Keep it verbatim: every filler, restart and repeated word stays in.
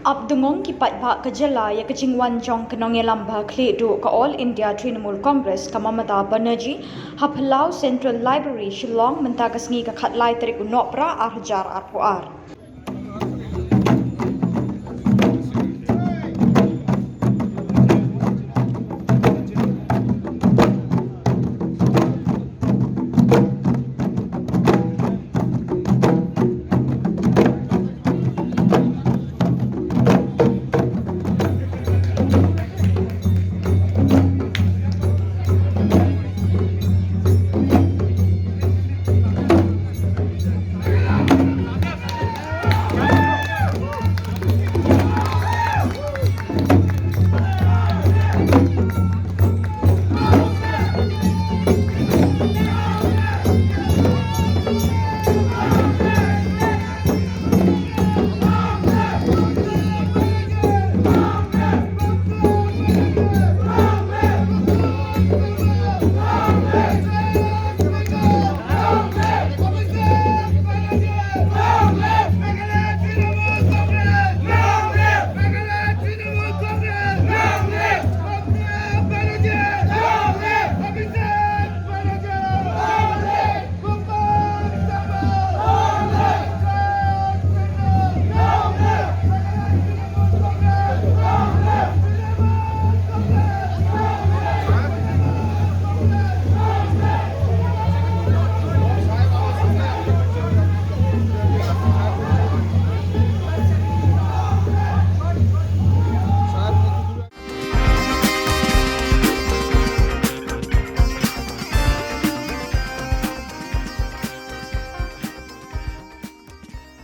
Ap dngong ki paidbah ka jylla ïa ka jingwan jong ka nongialam ba khlieh duh ka All India Trinamool Congress ka Mamata Banerjee ha Phyllaw Central Library, Shillong mynta ka sngi ka khatlai tarik u Nohprah ar hajar arphew ar.